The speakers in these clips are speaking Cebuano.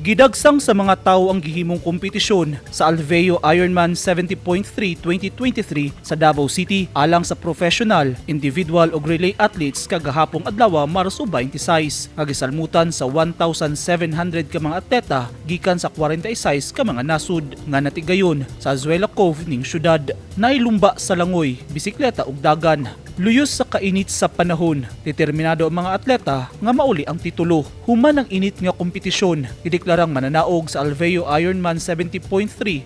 Gidagsang sa mga tao ang gihimong kompetisyon sa Alveo Ironman 70.3 2023 sa Davao City alang sa professional, individual ug relay athletes kagahapong adlaw, Marso 26, nga gisalmutan sa 1,700 ka mga atleta gikan sa 46 ka mga nasud nga natigayon sa Azuela Cove ning syudad. Nailumba sa langoy, bisikleta ug dagan. Luyos sa kainit sa panahon, determinado ang mga atleta nga mauli ang titulo. Human ang init nga kompetisyon, gideklarang mananaog sa Alveo Ironman 70.3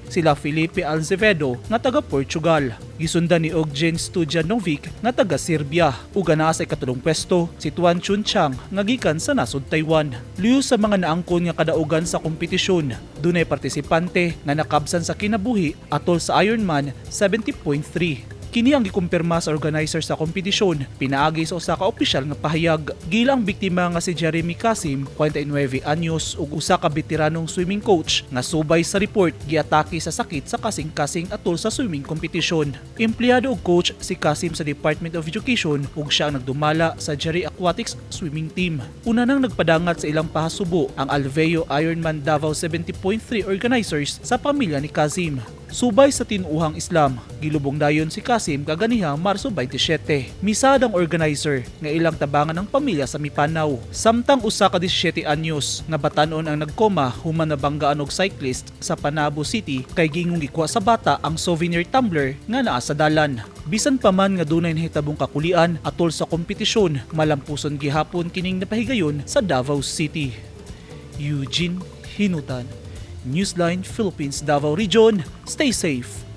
sila Felipe Alzevedo nga taga Portugal. Gisundan ni Ogden Stojanovic nga taga Serbia ug naa sa ikatulong pwesto si Tuan Chun Chang nga gikan sa nasod Taiwan. Luyos sa mga naangkon nga kadaugan sa kompetisyon, dunay partisipante nga nakabsan sa kinabuhi atol sa Ironman 70.3. Kini ang gikumpirma sa organizer sa kompetisyon pinaagi sa usa ka opisyal nga pahayag. Gilang biktima nga si Jeremy Kasim, 49 anyos ug usa ka veteranong swimming coach nga subay sa report giatake sa sakit sa kasing-kasing atol sa swimming competition. Empleyado og coach si Kasim sa Department of Education ug siya ang nagdumala sa Jerry Aquatics swimming team. Una nang nagpadangat sa ilang pahasubo ang Alveo Ironman Davao 70.3 organizers sa pamilya ni Kasim. Subay sa tinuuhang Islam, gilubong dayon si Kasim kaganihang Marso 27. Misaad ang organizer nga ilang tabangan ng pamilya sa mipanaw. Samtang usa ka 17 anyos nga batanon ang nagkoma human nabanggaan og cyclist sa Panabo City kay gingong gikuha sa bata ang souvenir tumbler nga naa sa dalan. Bisan pa man nga dunay nahitabong kakulian atol sa kompetisyon, malampuson gihapon kining napahigayon sa Davao City. Eugene Hinutan, Newsline Philippines, Davao Region. Stay safe.